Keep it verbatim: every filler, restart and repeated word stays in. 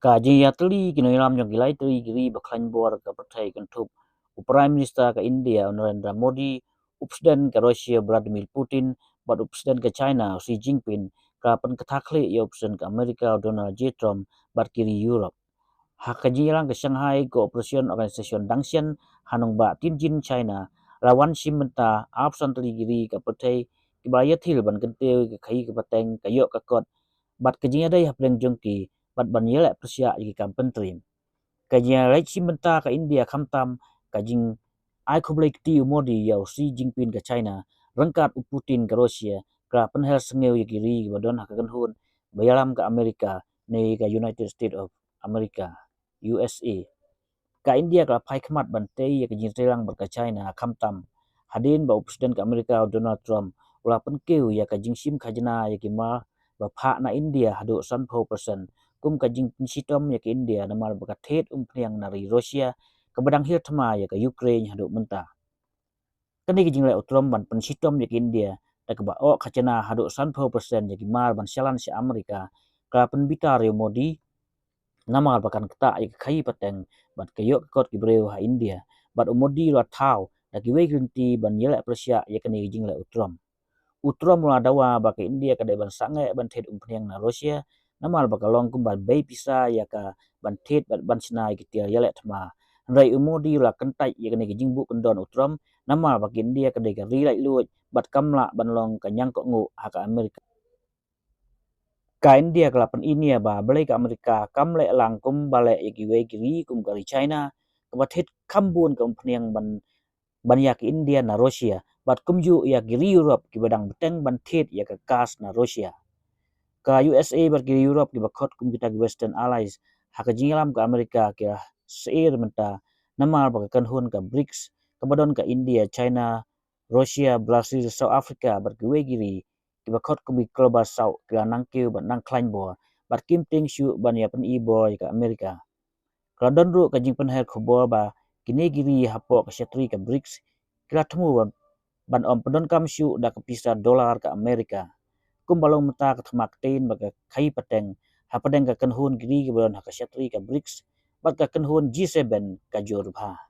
Ka jingïatylli ki nongïalam jong ki lai tylli ki ri ba khlaiñ bor ka pyrthei kynthup u Prime Minister ka India u Narendra Modi, u President ka Russia Vladimir Putin, bad u President ka China u Xi Jinping, ka pynkthah khlieh ïa u President ka America u Donald J Trump bad ki ri Europe. Ha ka jingïalang ka Shanghai Cooperation Organization dang shen ha nongbah Tianjin, China, la wan shim bynta arphew san tylli ki ri ka pyrthei kiba ïathir ban kyntiew ïa ka khaïi ka pateng, ka ïoh ka kot bad ka jingïadei hapdeng jong ki bad ban ïaleh pyrshah ïa ki kam pyntriem. Ka jingïaleit shim bynta ka India khamtam ka jingai khublei kti u Modi ïa u Xi Jinping ka China ryngkat u Putin ka Russia ka la pynher sngew ïa ki ri kiba don ha ka kynhun ba ïalam ka America ne ka United States of America, U S A. Ka India ka la phai khmat ban tei ïa ka jingtreilang bad ka China khamtam hadien ba u President ka America u Donald Trump u la pynkiew ïa ka jingshim khajna ïa ki mar ba phah na India haduh sanphew percent kum ka jingpynshitom ïa ka India namar ba ka thied umphniang na ri Russia kaba dang hiar thma ïa ka Ukraine haduh mynta. Kane ka jingleh u Trump ban pynshitom ïa ka India da kaba oh khajna haduh sanphew percent ïa ki mar ban shalan sha America ka la pynbitar ïa u Modi namar ba kan ktah ïa ka khaïi pateng bad ka ïoh ka kot ki briew ha India. Bad u Modi u la thaw da kiwei ki lynti ban ïaleh pyrshah ïa kane ka jingleh u Trump. U Trump u la dawa ba ka India ka dei ban sangeh ban thied umphniang na Russia namar ba ka long kumba bei pisa ïa ka ban thied bad ban shna ïa ki tiar ïaleh thma. Hynrei u Modi u la kyntait ïa kane ka jingbuh kyndon u Trump namar ba ka India ka dei ka ri laitluid bad kam lah ban long ka ñiang kohnguh ha ka America. Ka India ka la pyni ïa ba balei ka America kam leh lang kumba leh ïa kiwei ki ri kum ka ri China kaba thied kham bun ka umphniang ban ban ïa ka India na Russia bad kumjuh ïa ki ri Europe kiba dang bteng ban thied ïa ka gas na Russia. Ka U S A bad ki ri Europe kiba khot kum kita ki Western Allies ha ka jingïalam ka America ki la syier mynta namar ba ka kynhun ka brics kaba don ka India, China, Russia, Brazil, South Africa bad kiwei ki ri kiba khot kum ki Global South ki la nang kiew bad nang khlaiñ bor bad kim tieng shuh ban ïa pyni bor ïa ka America. Ka la don ruh ka jingpynher khubor ba kine ki ri hapoh ka shatri ka brics ki la thmu ban, ban ym pyndonkam shuh da ka pisa dollar ka America. Kumba long mynta ka thma ktien bad ka khaïi pateng hapdeng ka kynhun ki ri kiba don ha ka shatri ka brics bad ka kynhun G seven ka jur bha.